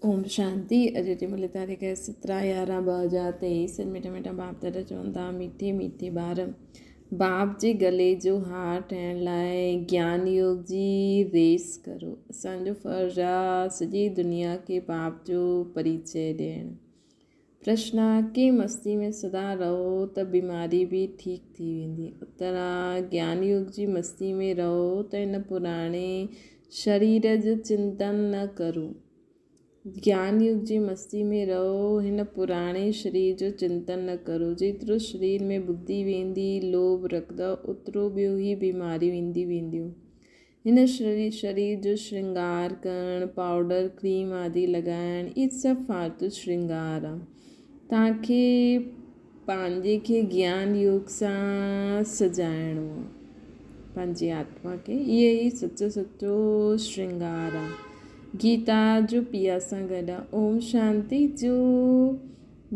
اوم شانتي اڄ جي ملي تاريخ 17 11 2023 مٺا مٺا باپ دادا چون ٿا مٺي مٺي ٻار باپ جي گلي جو هار ٺهڻ لاء گيان يوگ جي ريس ڪرو اسان جو فرض آ سڄي دنيا کي باپ جو پريچي ڏيڻ پرشن ڪي مستي ۾ سدا رهو ته بيماري به ٺيڪ ٿي ويندي. اتر گيان يوگ جي مستي ۾ رهو ته هن پراڻي شرير جو چنتن نه ڪرو. گيان يوگ جي مستي ۾ رهو، هن پراڻي شرير جو چنتن نه ڪرو. جيترو شرير ۾ ٻڌي ويندي، لوڀ رکندؤ، اوترو ٻيون ئي بيماريون اينديون وينديون. هن شرير جو شرنگار ڪرڻ، پائوڊر، ڪريم آدي لڳائڻ، اهي سڀ فالتو شرنگار آ. توهان کي پنهنجي کي گيان يوگ سان سجائڻو آ. پنهنجي آتما کي اهي ئي سچو سچو شرنگار آ. گيتا جو پيا سان گڏ آ. اوم شانتي جو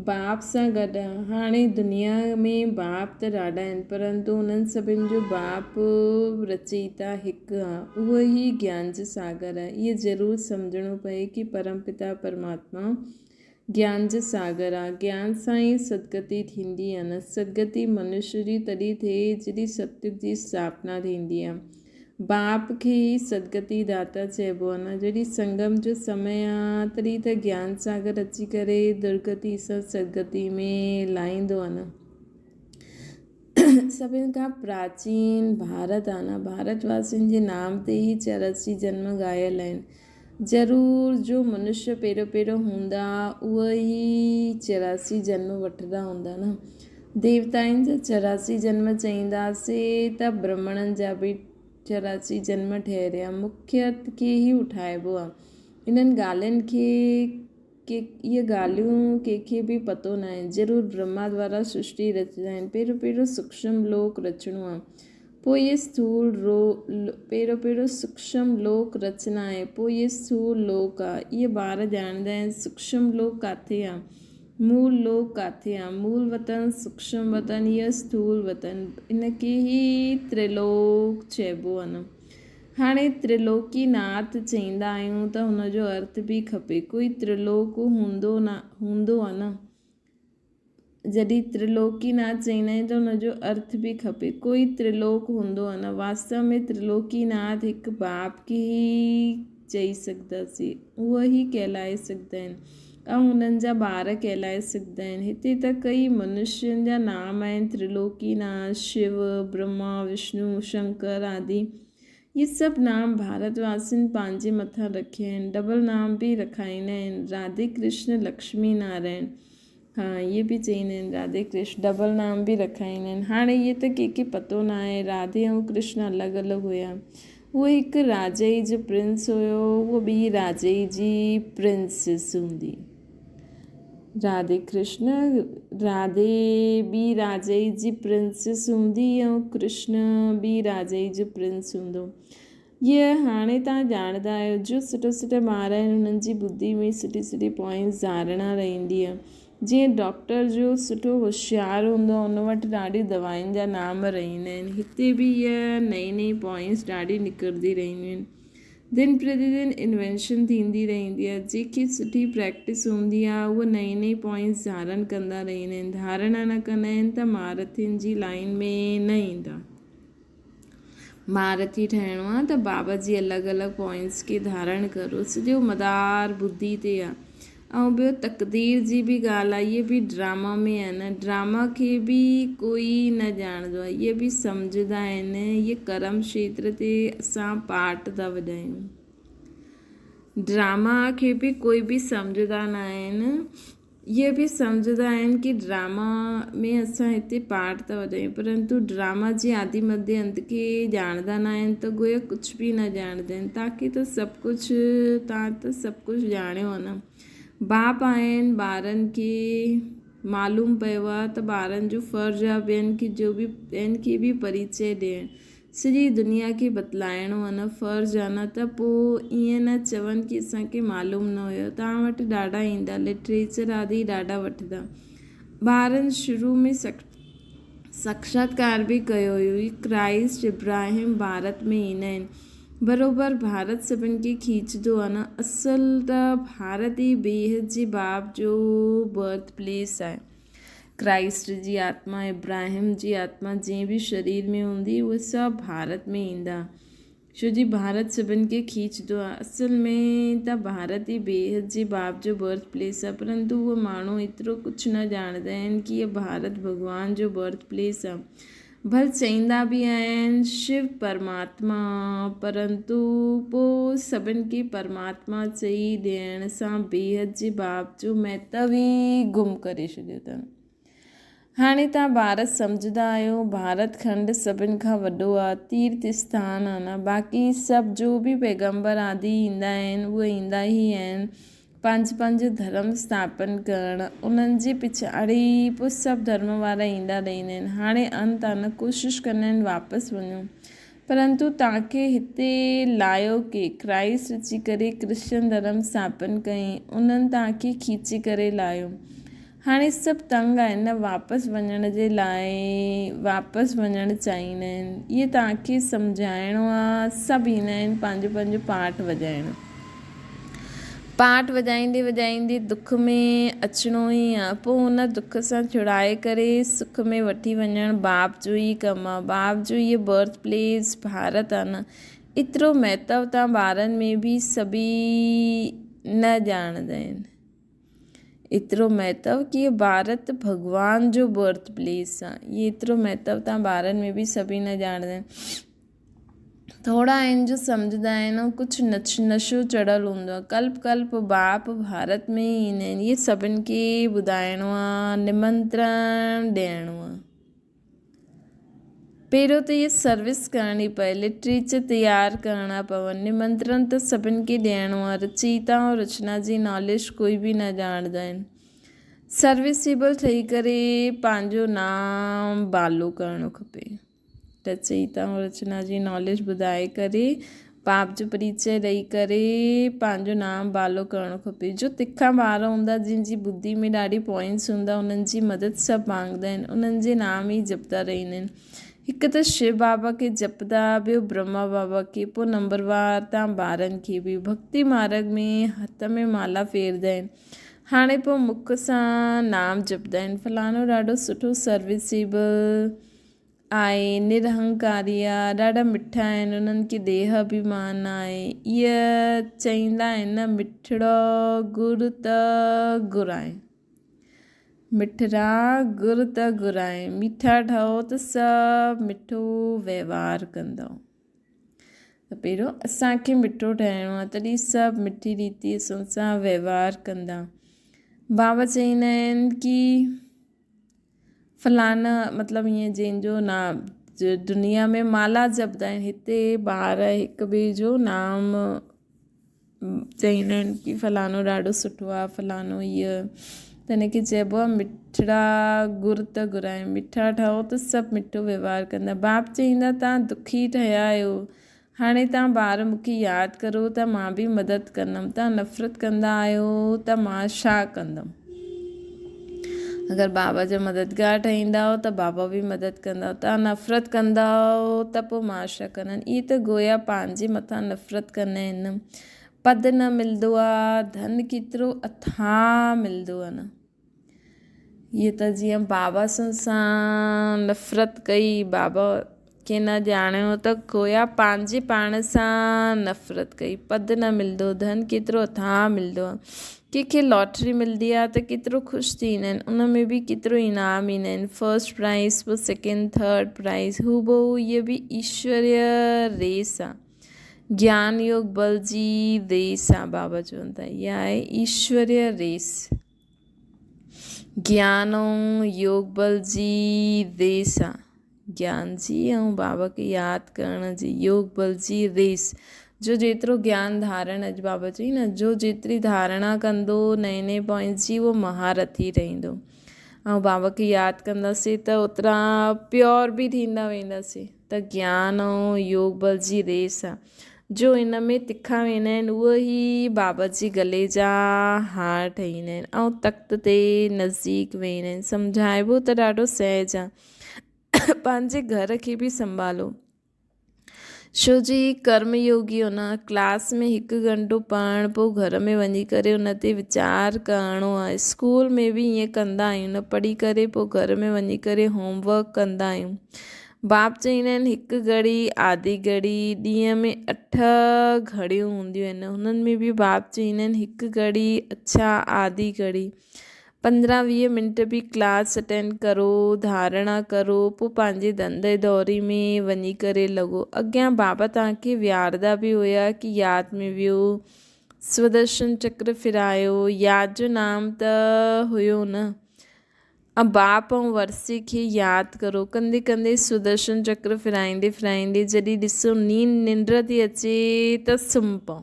باپ سان گڏ هاڻي دنيا ۾ باپ ته ڏاڍا آهن پرنتو انهن سڀن جو باپ رچيتا هڪ آ اهو ئي گيان جو ساگر آ اهو ضرور سمجهڻو پئي ڪي پرم پتا پرماتما گيان جو ساگر آ گيان سان ئي سدگتي ٿيندي آ نه سدگتي منش جي تڏهن ٿئي جڏهن ستيگ جي اسٿاپنا ٿيندي آ. باپ کي ئي سدگتي داتا چئبو آ نه. جڏهن سنگم جو سمي آ تڏهن ته گيان ساگر اچي ڪري درگتي سان سدگتي ۾ لائيندو آ نه. سڀن کان پراچين ڀارت آ نه. ڀارت واسين جي نام تي ئي 84 جنم ڳايل آهن. ضرور جو منشيه پهريون پهريون هوندا اهي ئي 84 جنم وٺندا هوندا نه. ديوتائن جا 84 جنم چئينداسي ته برهمڻن جا به 84 جنم ٺهريا. مکيت کي ئي اٺائبو آ. انهن ڳالهين کي ڪي اهي ڳالهيون ڪنهن کي به پتو ناهي. ضرور برهما دوارا سرشٽي رچندا آهن. پهريون پهريون سوڪشم لوڪ رچڻو آهي. پوء اهي اسٿول رو پهريون پهريون سوڪشم لوڪ رچنا آهي. پوء اهي اسٿول لوڪ آهي. اهي ٻار ڄاڻندا آهن سوڪشم لوڪ ڪاٿي آهي. مول لوڪ ڪاٿي آهي. مول وطن، سوڪشم وطن، اهو اسٿول وطن. ان کي ئي ترلوڪ چئبو آهي نه. هاڻي ترلوڪي ناٿ چئيندا آهيون ته هن جو ارٿ به کپي. ڪوئي ترلوڪ هوندو نه هوندو آ نه. جڏهن ترلوڪي ناٿ چئيندا آهيون ته هن جو ارٿ به کپي. ڪوئي ترلوڪ هوندو آ نه. واستو ۾ ترلوڪي ناٿ هڪ باپ کي ئي چئي سگهنداسين. اهو ئي ڪهلائي سگهندا آهن ۽ هنن جا ٻار ڪهلائي سگهندا آهن. هتي ته ڪئي منشين جا نام آهن، ترلوڪي ناٿ، شو، برهما، وشنو، شنڪر آدي. اهي سڀ نام ڀارت واسين پنهنجي مٿان رکيا آهن. ڊبل نام به رکائيندا آهن، راڌي ڪرشن، لڪشمي نارائڻ. ها اهي به چئيندا آهن راڌي ڪرشن، ڊبل نام به رکائيندا آهن. هاڻي اهي ته ڪنهن کي پتو نه آهي راڌي ۽ ڪرشن الڳ الڳ هيا. اهو هڪ راجئي جو پرنس هيو، اهو ٻي راجئي جي پرنسس هوندي. راڌي ڪرشن، راڌي ٻي راجئي جي پرنسس هوندي ۽ ڪرشن ٻي راجئي جو پرنس هوندو. اهي هاڻي توهان ڄاڻندا آهيو جو سٺا سٺا ٻار آهن انهن جي ٻڌي ۾ سٺي سٺي پوائنٽس ڌارڻا رهندي آهي. جيئن ڊاڪٽر جو سٺو هوشيار هوندو آهي ان وٽ ڏاڍي دوائن جا نام رهندا آهن. هتي به اها نئين نئين پوائنٽس ڏاڍي نڪرندي رهنديون آهن. دن پرتي دن انوينشن ٿيندي رهندي آهي. جنهن کي سٺي پريڪٽس هوندي آهي اهو نئين نئين پوائنٽس ڌارڻ ڪندا رهندا آهن. ڌارڻا نه ڪندا آهن ته مهارٿين جي لائين ۾ نه ايندا. مهارٿي ٺهڻو آهي ته بابا جي الڳ الڳ پوائنٽس کي ڌارڻ ڪرو. سڄو مدار ٻڌي تي آهي. ۽ ٻيو تقدير جي به ڳالهه آهي اهي به ڊراما ۾ آهي نه ڊراما کي به ڪوئي نه ڄاڻندو آهي اهي به سمجهندا آهن اهي ڪرم کيتر تي اسان پارٽ ٿا وڄايون ڊراما کي به ڪوئي به سمجهندا نه آهن اهي به سمجهندا آهن ڪي ڊراما ۾ اسان هتي پارٽ ٿا وڄايون پرنتو ڊراما جي آدي مڌي انت کي ڄاڻندا نه آهن ته گويا ڪجهه به نه ڄاڻندا آهن تاڪي ته سڀ ڪجهه تان ته سڀ ڪجهه ڄاڻيو آهي نه باپ آهن ٻارن کي معلوم پيو آهي ته ٻارن جو فرض آهي ٻين کي جو به ٻين کي به پريچي ڏيڻ سڄي دنيا کي بتلائڻو آهي نه فرض آهي نه ته پوء ائين نه چون ڪي اسان کي معلوم نه هيو توهان وٽ ڏاڍا ايندا لٽريچر آدي ڏاڍا وٺندا ٻارن شروع ۾ ساکشاتڪار به ڪيو هيو هي ڪرائسٽ ابراهيم ڀارت ۾ ايندا آهن. بروبر ڀارت سڀن کي کيچندو آ نه. اصل ته ڀارت ئي بيحد جي باپ جو برٿ پليس آهي. ڪرائسٽ جي آتما، ابراهيم جي آتما جنهن به شرير ۾ هوندي اهي سڀ ڀارت ۾ ايندا. ڇو جي ڀارت سڀن کي کيچندو آ. اصل ۾ ته ڀارت ئي بيحد جي باپ جو برٿ پليس آ. پرنتو اهي ماڻهو ايترو ڪجهه نه ڄاڻندا آهن ڪي اهي ڀارت ڀڳوان جو برٿ پليس آ. ڀل چئيندا به آهن شو پرماتما پرنتو پوء سڀن کي پرماتما چئي ڏيڻ سان بيحد جي باپ جو مهتو ئي گم ڪري ڇڏيو اٿن. هاڻي توهان ڀارت سمجهندا آهيو ڀارت کنڊ سڀن کان وڏو آهي تيرٿ اسٿان آهي نه باقي سڀ جو به پيغمبر آدي ايندا آهن اهي ايندا ئي آهن پنهنجو پنهنجو ڌرم اسٿاپن ڪرڻ، انهن جي پڇاڙي پوء سڀ ڌرم وارا ايندا رهندا آهن. هاڻي انت آ نه ڪوشش ڪندا آهن واپس وڃون. پرنتو توهان کي هتي لايو ڪي؟ ڪرائسٽ اچي ڪري ڪرسچن ڌرم اسٿاپن ڪيائين. انهن توهان کي کيچي ڪري لايو. هاڻي سڀ تنگ آهن نه واپس وڃڻ جي لاء واپس وڃڻ چاهيندا آهن. اهي توهان کي سمجهائڻو آ. سڀ ايندا آهن پنهنجو پنهنجو پارٽ وڄائڻ. پاٺ وڄائيندي وڄائيندي دک ۾ اچڻو ئي آ، پوء ان دک سان ڇڙائي ڪري سک ۾ وٺي وڃڻ باپ جو ئي ڪم آ. باپ جو هيء برٿ پليس ڀارت آ نه، ايترو مهتو تان ٻارن ۾ به سڀيئي نه ڄاڻندا آهن. ايترو مهتو ڪي هيء ڀارت ڀڳوان جو برٿ پليس آ، هيء ايترو مهتو تان ٻارن ۾ به سڀيئي نه ڄاڻندا آهن. ٿورا آهن جو سمجهندا آهن ۽ ڪجهه نشو چڙهيل هوندو آهي. ڪلپ ڪلپ باپ ڀارت ۾ ئي ايندا آهن. اهي سڀن کي ٻڌائڻو آهي، نمنترڻ ڏيڻو آهي. پهريون ته اهي سروس ڪرڻي پئي، لٽريچر تيار ڪرڻا پون. نمنترڻ ته سڀن کي ڏيڻو آهي. رچيتا ۽ رچنا جي ناليج ڪوئي به نه ڄاڻندا آهن. سروسيبل ٺهي ڪري پنهنجو نام بالو ڪرڻو کپي. رچئيتا ۽ رچنا جي ناليج ٻڌائي ڪري پاپ جو پريچئه ڏئي ڪري پنهنجو نام بالو ڪرڻو کپي. جو تکا ٻار هوندا جن جي ٻڌي ۾ ڏاڍي پوائنٽس هوندا انهن جي مدد سڀ مانگدا آهن انهن جي نام ئي جپدا رهندا آهن. هڪ ته شو بابا کي جپدا ٻيو برهما بابا کي پوء نمبروار تان ٻارن کي به ڀڳتي مارڳ ۾ هٿ ۾ مالا ڦيردا آهن. هاڻي پوء مک سان نام جپدا آهن فلاڻو ڏاڍو سٺو سروسيبل آهي، نرهنڪاري آ، ڏاڍا مٺا آهن، انهن کي ديهه اڀيمان نه آهي. اهي چئيندا آهن نه مٺڙو گر ته گرائين. مٺڙا گر ته گرائين. مٺا ٺهو ته سڀ مٺو وهنوار ڪندؤ. ته پهريون اسان کي مٺو ٺهڻو آهي تڏهن سڀ مٺي ريتي اسان سان وهنوار ڪندا. بابا چئيندا آهن ڪي. فلانا مطلب ائين جنهن جو نام دنيا ۾ مالا جپدا آهن هتي ٻار هڪ ٻئي جو نام چئيندا آهن ڪي فلاڻو ڏاڍو سٺو آهي فلاڻو هيءَ ته هن کي چئبو آهي مٺڙا گر ته گهرائي مٺا ٺهو ته سڀ مٺو ويوهار ڪندا باپ چئيندا توهان دکي ٺهيا آهيو هاڻي توهان ٻار مون کي ياد ڪرو ته مان به مدد ڪندم توهان نفرت ڪندا آهيو ته مان ڇا ڪندم. اگر بابا جا مددگار ٺهيندؤ ته بابا به مدد ڪندؤ، توهان نفرت ڪندؤ ته پوء مان ڇا ڪندم. اهي ته گويا پنهنجي مٿان نفرت ڪندا آهن. پد نه ملندو آ، ڌن ڪيترو اٿاهه ملندو آ نه. اهي ته جيئن بابا سان نفرت ڪئي، بابا کي نه ڄاڻيو ته گويا پنهنجي پاڻ سان نفرت ڪئي. پد نه ملندو، ڌن ڪيترو اٿاهه ملندو. ڪنهن کي لاٽري ملندي آهي ته ڪيترو خوش ٿيندا آهن، ان ۾ به ڪيترو انعام ايندا آهن، فرسٽ پرائز پوء سيڪنڊ ٿرڊ پرائز، هوبهو هيء به ايشوريه ريس آهي. گيان يوگ بل جي ريس آهي بابا چون ٿا اها آهي ايشوريه ريس. گيان ۽ يوگ بل جي ريس آ. گيان جي ۽ بابا کي ياد ڪرڻ جي يوگ بل جي ريس. جو جيترو گيان ڌارڻ اڄ بابا چئي نه جو جيتري ڌارڻا ڪندو نئين نئين پوائنٽس جي اهو مهارٿي رهندو ۽ بابا کي ياد ڪنداسين ته اوترا پيور به ٿيندا وينداسين ته گيان ۽ يوگ بل جي ريس آ. جو ان ۾ تکا ويندا آهن اهي ئي بابا جي گلي جا هار ٺهيندا آهن ۽ تخت تي نزديڪ ويندا آهن. سمجهائبو ته ڏاڍو سهج آهي. پنهنجي گهر کي به سنڀالو. ڇو جي ڪرم يوگي ان ڪلاس ۾ هڪ گهنٽو پڙهڻ پوء گهر ۾ وڃي ڪري ان تي ويچار ڪرڻو آهي اسڪول ۾ به ائين ڪندا آهيون نه پڙهي ڪري پوء گهر ۾ وڃي ڪري هوم ورڪ ڪندا آهيون باپ چئيندا آهن هڪ گهڙي آڌي گهڙي ڏينهن ۾ اٺ گهڙيون هونديون آهن هنن ۾ به باپ چئيندا آهن هڪ گهڙي اڇا آڌي گهڙي پندرهن ويهه منٽ به ڪلاس اٽينڊ ڪرو، ڌارڻا ڪرو، پوء پنهنجي ڌنڌي دوري ۾ وڃي ڪري لڳو. اڳيان بابا توهان کي ويهاردا به هيا ڪي ياد ۾ ويهو، سودرشن چڪر ڦيرايو، ياد جو نام ته هيو نه. ۽ باپ ۽ ورثي کي ياد ڪرو. ڪندي ڪندي سودرشن چڪر ڦيرائيندي ڦيرائيندي جڏهن ڏسو نيند ننڊ ٿي اچي ته سمهه پئو.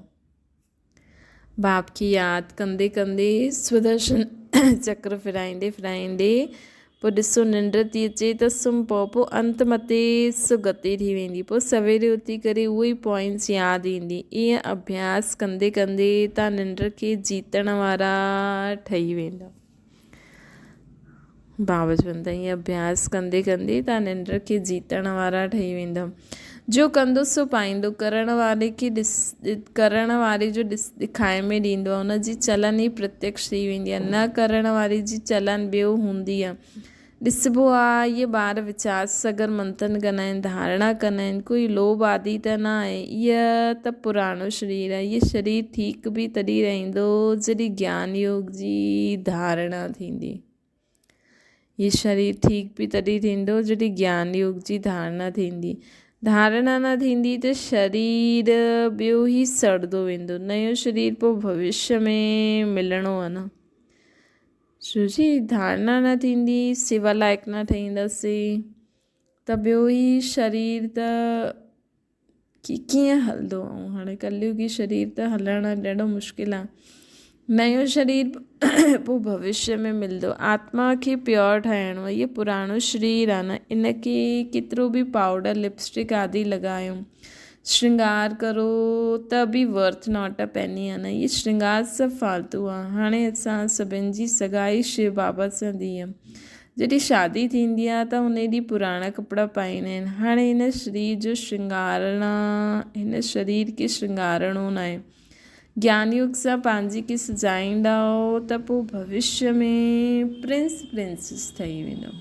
باپ کي ياد ڪندي ڪندي سودرشن چڪر ڦيرائيندي ڦيرائيندي پوء ڏسو ننڊ ٿي اچي ته سمهه پئو پوء انت متي سگتي ٿي ويندي پوء سويري اٿي ڪري اهو ئي پوائنٽس ياد ايندي ائين اڀياس ڪندي ڪندي تان ننڊ کي جيتڻ وارا ٺهي ويندا. بابا چون ٿا ائين اڀياس ڪندي ڪندي تان ننڊ کي جيتڻ وارا ٺهي ويندا. جو ڪندو سو پائيندو. ڪرڻ واري کي ڏس ڪرڻ واري جو ڏس ڏکائي ۾ ڏيندو آهي. ان جي چلن ئي پرتيڪش ٿي ويندي آهي. نه ڪرڻ واري جي چلن ٻيو هوندي آهي. ڏسبو آهي اهي ٻار ويچار سگر منٿن ڪندا آهن، ڌارڻا ڪندا آهن، ڪوئي لوڀ آدي ته نه آهي. اهي ته پراڻو شرير آهي. اهي شرير ٺيڪ به تڏهن رهندو جڏهن گيان يوگ جي ڌارڻا ٿيندي. اهي شرير ٺيڪ به تڏهن ٿيندو جڏهن گيان يوگ جي ڌارڻا ٿيندي. ڌارڻا نه ٿيندي ته شرير ٻيو ئي سڙندو ويندو. نيو شرير پوء ڀوشيه ۾ ملڻو آهي نه. شو جي ڌارڻا نه ٿيندي، سيوا لائق نه ٺهينداسين ته ٻيو هي شرير ته ڪيئن هلندو ۽ هاڻي ڪليگي شرير ته هلڻ ڏاڍو مشڪل آهي. نيو شرير پوء ڀوشيه ۾ ملندو. آتما کي پيور ٺاهڻو آهي. هي پراڻو شرير آهي نه ان کي ڪيترو به پائوڊر لپسٽڪ آدي لڳايو شرنگار ڪرو ته به ورٿ not ا پيني آ نه هي شرنگار سڀ فالتو آ هاڻي اسان سڀن جي سڳائي شو بابا سان ٿي آ جڏهن شادي ٿيندي آ ته ان ڏينهن پراڻا ڪپڙا پائيندا آهن هاڻي هن شرير جو شرنگارڻا هن شرير کي شرنگارڻو ناهي گيان يوگ سان پنهنجي کي سجائيندائو ته پوء ڀوشيه ۾ پرنس پرنسس ٺهي ويندو.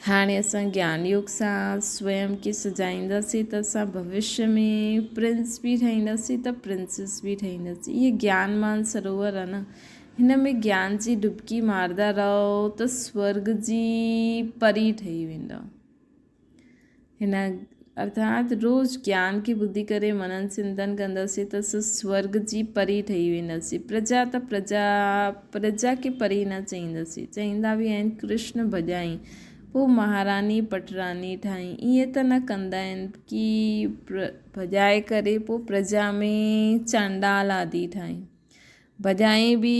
هاڻي اسان گيان يوگ سان سويم کي سجائينداسين ته اسان ڀوشيه ۾ پرنس به ٺهينداسين ته پرنسس به ٺهينداسين. اهي گيان مان سروور آهي نه هن ۾ گيان جي ڊبڪي ماردا رهو ته سورگ جي پري ٺهي ويندؤ. هن ارٿات روز گيان کي ٻڌي ڪري منن چنتن ڪنداسين ته اسان سورگ جي پري ٺهي وينداسين. پرجا ته پرجا، پرجا کي پري نه چئينداسين. چئيندا به آهن ڪرشن ڀڄائين، پوء مهاراني پٽراني ٺاهين. ائين ته نه ڪندا آهن ڪي ڀڄائي ڪري پوء پرجا ۾ چانڊال آدي ٺاهين. ڀڄائين به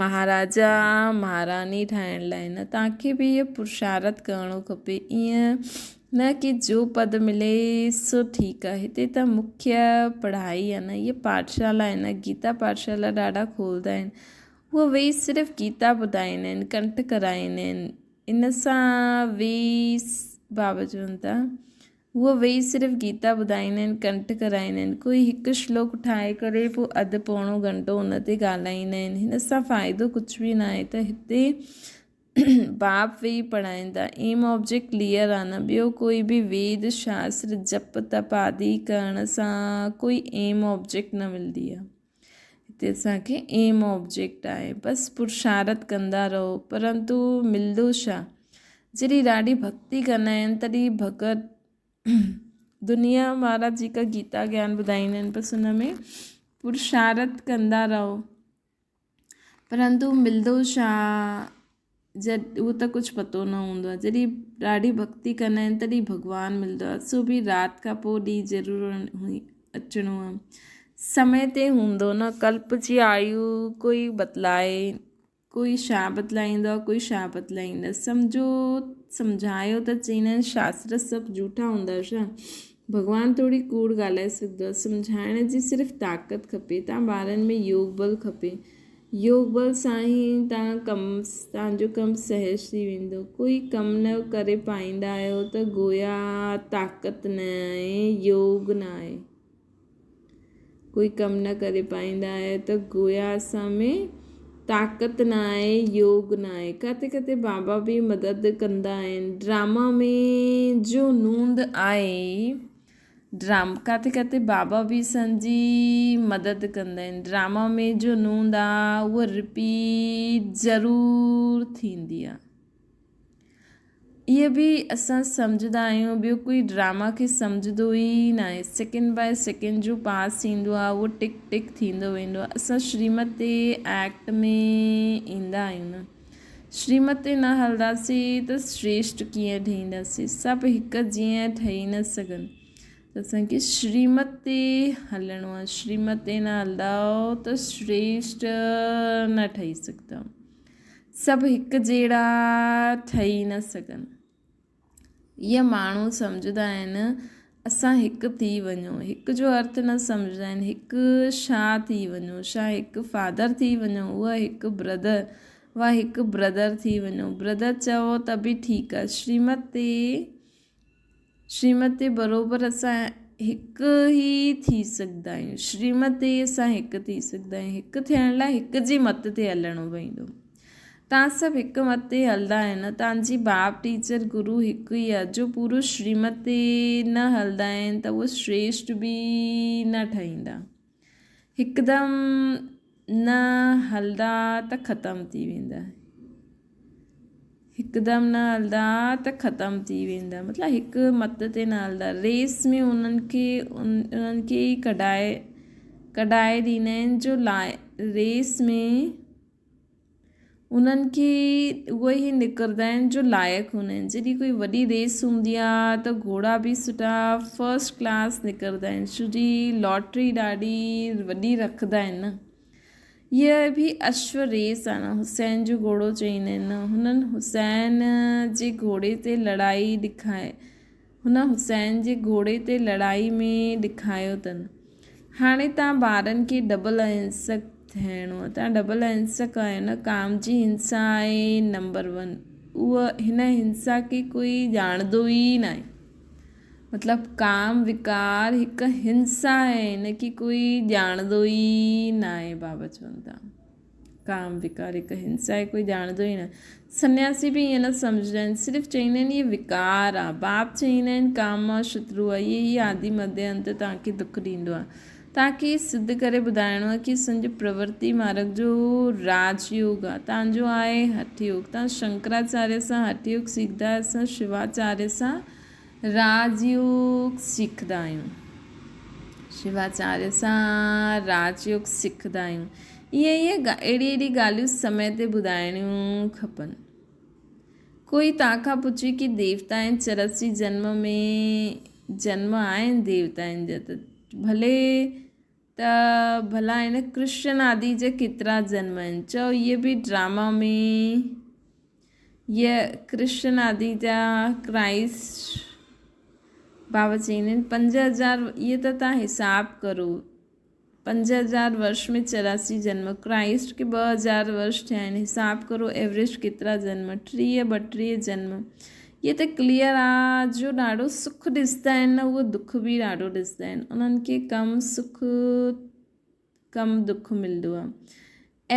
مهاراجا مهاراني ٺاهڻ لاء نه توهان کي به اهو پرشارٿ ڪرڻو کپي ائين نه ڪي جو پد ملي سو ٺيڪ آهي هتي ته مکيه پڙهائي آهي نه اهي پاٺشالا آهن نه گيتا پاٺشالا ڏاڍا کولدا آهن اهو ويهي صرف گيتا ٻڌائيندا آهن ڪنٺ ڪرائيندا آهن ان سان ويهي بابا چون ٿا هو ويهي صرف گيتا ٻڌائيندا آهن، ڪنٺ ڪرائيندا آهن. ڪوئي هڪ شلوڪ ٺاهي ڪري پوء اڌ پوڻو گهنٽو ان تي ڳالهائيندا آهن. هن سان فائدو ڪجهه به ناهي ته هتي باپ ويهي پڙهائين ٿا. ايم آبجيڪٽ ڪليئر آهي نه. ٻيو ڪوئي به ويد، شاستر، جپ تپ آدي ڪرڻ سان ڪوئي ايم آبجيڪٽ نه ملندي آهي. هتي اسان کي ايم آبجيڪٽ آهي. بس پرشارٿ ڪندا رهو. پرنتو ملندو ڇا؟ جڏهن ڏاڍي ڀڳتي ڪندا آهن تڏهن ڀڳت دنيا وارا جيڪا گيتا گيان ٻڌائيندا آهن بس ان ۾ پرشارٿ ڪندا رهو. پرنتو ملندو ڇا؟ جڏ اهو ته ڪجهه پتو نه هوندو آهي. جڏهن ڏاڍي ڀڳتي ڪندا آهن تڏهن ڀڳوان ملندو آهي. سو به رات کان پوء ڏينهن ضرور اچڻو آهي. سمي تي هوندو نه ڪلپ جي آيو ڪوئي بدلائي ڪوئي ڇا بدلائيندو آهي ڪوئي ڇا بدلائيندو آهي. سمجهو سمجهايو ته چئيندا آهن شاستر سڀ جهوٺا هوندا ڇا؟ ڀڳوان ٿوري ڪوڙ ڳالهائي سگهندو آهي. سمجهائڻ جي صرف طاقت کپي. تان ٻارن ۾ يوگ بل کپي. يوگ بل سان ئي توهان ڪم توهان جو ڪم سهج ٿي ويندو. ڪوئي ڪم نه ڪري پائيندا آهيو ته گويا طاقت نه آهي، يوگ نه آهي. ڪوئي ڪم نه ڪري پائيندا آهيو ته گويا اسان ۾ طاقت نه آهي، يوگ نه آهي. ڪٿي ڪٿي بابا به مدد ڪندا آهن. ڊراما ۾ جو نوند آهي. ڊرام ڪاٿي ڪاٿي بابا به اسان جي مدد ڪندا آهن ڊراما ۾ جو نوند آ اها رپيٽ ضرور ٿيندي آ اهي به اسان سمجهندا آهيون ٻيو ڪوئي ڊراما کي سمجهندو ئي نه آهي سيڪنڊ باء سيڪنڊ جو پاس ٿيندو آ اهو ٽڪ ٽڪ ٿيندو ويندو آ اسان شريمت تي ايڪٽ ۾ ايندا آهيون نه شريمت تي نه هلنداسين ته شريشٽ ڪيئن ٺهينداسين؟ سڀ هڪ جيئن ٺهي نه سگهن ته اسان کي شريمت تي هلڻو آهي. شريمت تي نه هلندؤ ته شريشٽ نه ٺهي سگهندؤ. سڀ هڪ جهڙا ٺهي نه سگهن. اهي ماڻهو سمجهندا آهن اسان هڪ ٿي وڃون هڪ جو ارٿ نه سمجهندا آهن هڪ ڇا ٿي وڃون ڇا هڪ فادر ٿي وڃون اها هڪ بردر اها هڪ بردر ٿي وڃون بردر چئو ته به ٺيڪ آهي شريمت تي شريمت تي بروبر اسان هڪ ئي ٿي سگهندا آهيون شريمت تي اسان هڪ ٿي سگهندا آهيون هڪ ٿيڻ لاء هڪ جي مت تي هلڻو پوندو توهان سڀ هڪ مت تي هلندا آهيو نه؟ توهان جي باپ، ٽيچر، گرو هڪ ئي آهي. جو پورو شريمت تي نه هلندا آهن ته اهي شريشٽ به نه ٺهيندا. هڪدم نه هلندا ته ختم ٿي ويندا. هڪدم نه هلندا ته ختم ٿي ويندا. مطلب هڪ مت تي نه هلندا. ريس ۾ انهن کي انهن کي ئي ڪڍائي ڪڍائي ڏيندا آهن جو لاء ريس ۾ انهن کي اهي ئي نڪرندا آهن جو لائق هوندا آهن جڏهن ڪوئي وڏي ريس هوندي آهي ته گهوڙا به سٺا فرسٽ ڪلاس نڪرندا آهن ڇو جي لاٽري ڏاڍي وڏي رکندا آهن نه هيء به اشو ريس آهي نه حسين جو گهوڙو چئيندا آهن نه هنن حسين جي گهوڙي تي لڙائي ڏکائي هن حسين جي گهوڙي تي لڙائي ۾ ڏکايو اٿن هاڻي توهان ٻارن کي ڊبل اهنسڪ ٿيڻو آهي. توهان ڊبل اهنسڪ آهيو نه؟ ڪام جي هنسا آهي نمبر ون. اها هن هنسا کي ڪوئي ڄاڻندو ئي ناهي. مطلب ڪام وڪار هڪ هنسا آهي هن کي ڪوئي ڄاڻندو ئي ناهي بابا چون ٿا. ڪام وڪار هڪ هنسا آهي ڪوئي ڄاڻندو ئي نه. سنياسي به ائين نه سمجهندا آهن صرف چئيندا آهن هي وڪار آهي. باپ چئيندا آهن ڪام مان شترو آهي اهي ئي آدي مڌيه انت توهان کي دک ڏيندو آهي. توهان کي سڌ ڪري ٻڌائڻو آهي ڪي اسان جو پرورتي مارگ جو راج يوگ آهي توهان جو آهي هٺ يوگ. توهان شنڪراچاريه سان هٺ يوگ سکندا آهيو اسان شواچاريه سان راج يوگ سکندا آهيون. شواچاريه سان راج يوگ سکندا آهيون. ائين ائين اهڙي اهڙي ڳالهيون سمي تي ٻڌائڻيون کپن. ڪوئي توهان کان پڇي ڪي ديوتائن چراسي جنم ۾ جنم آهن ديوتائن جا ته ڀلي ته ڀلا هن ڪرشن آدي جا ڪيترا جنم آهن چئو اهي به ڊراما ۾ يه ڪرشن آدي جا ڪرائسٽ بابا چئيندا آهن 5000 اهي ته توهان حساب ڪرو 5000 ورش ۾ 84 جنم ڪرائسٽ کي 2000 ورش ٿيا آهن حساب ڪرو ايوريج ڪيترا جنم 30 32 جنم اهي ته ڪليئر آ جو ڏاڍو سک ڏسندا آهن نه اهو دک به ڏاڍو ڏسندا آهن انهن کي ڪم سک ڪم دک ملندو آ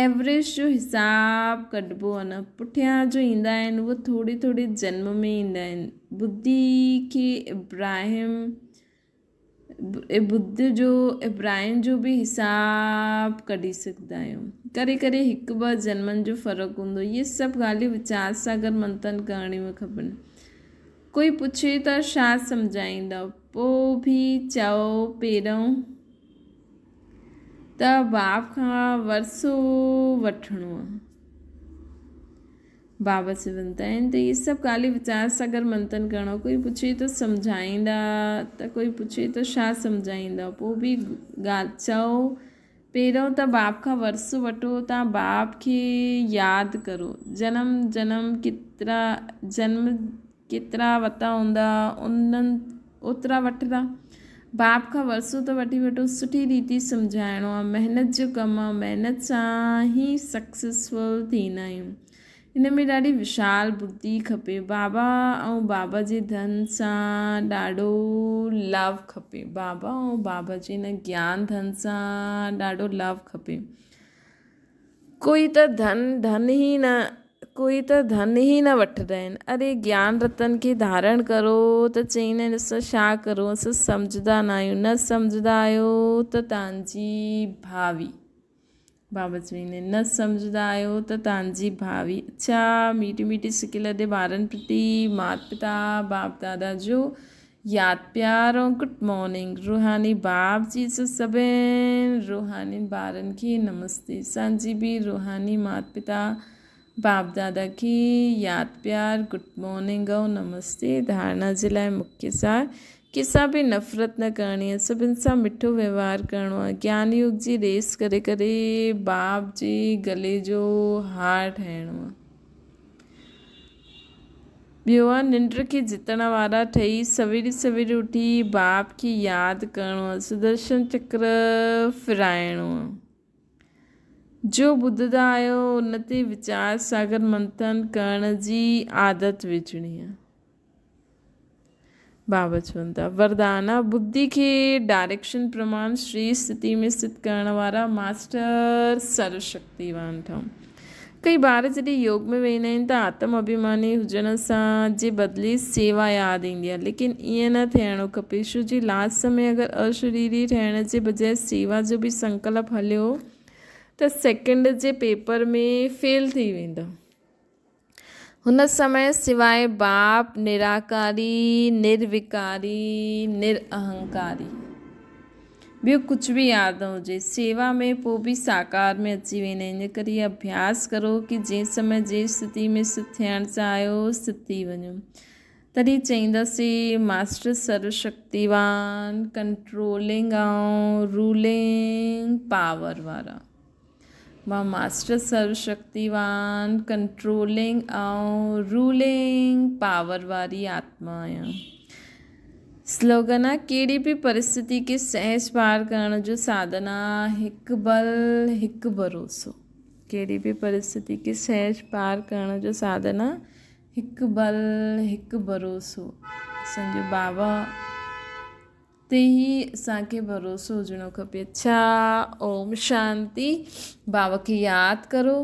ايوريج جو حساب ڪڍبو آ نه پٺيان جو ايندا آهن اهي ٿوري ٿوري جنم ۾ ايندا آهن ٻڌي کي ابراهيم ٻڌ جو ابراهيم جو به حساب ڪڍي سگهندا آهيون ڪڏهن ڪڏهن هڪ ٻه جنمن جو فرق هوندو اهي سڀ ڳالهيون ويچار سان گڏ منٿن ڪرڻيون کپن ڪوئي پڇي ته ڇا سمجهائيندؤ پوء به چئو پهريون ته باپ کان ورثو وٺڻو آهي. بابا چون ٿا آهن ته اهي سڀ ڳالهيون ويچار سان گڏ منٿن ڪرڻو ڪوئي پڇي ته سمجهائيندا ته ڪوئي پڇي ته ڇا سمجهائيندا پوء به ڳالهه چئو پهريون ته باپ کان ورثو وٺو تان باپ کي ياد ڪرو جنم جنم ڪيترا جنم ڪيترا وتا هوندا انهن اوترا وٺندا. باپ کان ورثو ته وٺي وٺو، سٺي ريتي سمجهائڻو آ، محنت جو ڪم آ، محنت سان ئي سڪسيسفل ٿيندا آهيون. ان ۾ ڏاڍي وشال ٻڌي کپي. بابا ۽ بابا جي ڌن سان ڏاڍو لو کپي. بابا ۽ بابا جي ان گيان ڌن سان ڏاڍو لو کپي. ڪوئي ته ڌن ڌن ئي نه ڪوئي ته ڌن ئي نه وٺندا آهن. اري گيان رتن کي ڌارڻ ڪرو ته چئيندا آهن اسان ڇا ڪرون اسان سمجهندا نه آهيون. نه سمجهندا آهيو ته تان جي ڀاوي. بابا چويندي نه سمجهندا آهيو ته تان جي ڀاوي. اڇا ميٺي ميٺي سڪي لڏي ٻارن پرتي مات پتا باپ دادا جو ياد پيار ۽ گڊ مارننگ روحاني باپ جي سو سڀين روحاني ٻارن کي نمستي اسان جي به روحاني مات پتا باپ دادا کي ياد پيار گڊ مارننگ ۽ نمستي ڌارڻا جي لاء مکيه سار ڪنهن سان به نفرت نه ڪرڻي آهي، سڀن سان مٺو وهنوار ڪرڻو آهي. گيان يوگ جي ريس ڪري ڪري باپ جي گلي جو هار ٺاهڻو آهي. ٻيو آهي ننڊ کي جيتڻ وارا ٺهي سويري سويري اٿي باپ کي ياد ڪرڻو آهي، سدرشن چڪر ڦيرائڻو آهي. جو ٻڌندا آهيو ان تي ويچار ساگر منٿن ڪرڻ جي عادت وجهڻي آهي. بابا چون ٿا، وردانا، ٻڌي کي ڊائريڪشن پرماڻ شري استٿي ۾ استٿ ڪرڻ وارا ماسٽر سرو شڪتيوان ٺهو. ڪئي ٻار جڏهن يوگ ۾ ويهندا آهن ته آتم اڀيماني هجڻ سان جي بدلي سيوا ياد ايندي آهي ليڪن ائين نه ٿيڻو کپي ڇو جي لاسٽ سمي اگر اشريري ٺهڻ جي بجاء سيوا جو به سنڪلپ هليو ته سيڪنڊ جي پيپر ۾ فيل ٿي ويندو. هن سمي سواء باپ نراڪاري، نروڪاري، نرهنڪاري ٻيو ڪجهه به ياد نه هجي. سيوا ۾ پوء به ساڪار ۾ اچي ويندا آهن. ان ڪري اڀياس ڪرو ڪي جنهن سمي جنهن استٿي ۾ ست ٿيڻ چاهيو ست ٿي وڃو. تڏهن چئينداسين ماسٽر سرو شڪتيوان، ڪنٽرولنگ ۽ رولنگ پاور وارا. مان ماسٽر سرو شڪتيوان، ڪنٽرولنگ ۽ رولنگ پاور واري آتما آهيان. سلوگن آ، ڪهڙي به پرستتي کي سهج پار ڪرڻ جو ساڌن آ، هڪ بل هڪ ڀروسو. ڪهڙي به پرستتي کي سهج پار ڪرڻ جو ساڌن آ، هڪ بل هڪ ڀروسو. اسان جو بابا. تي ئي اسان کي ڀروسو هجڻو کپي. اڇا اوم شانتي بابا کي ياد ڪرو.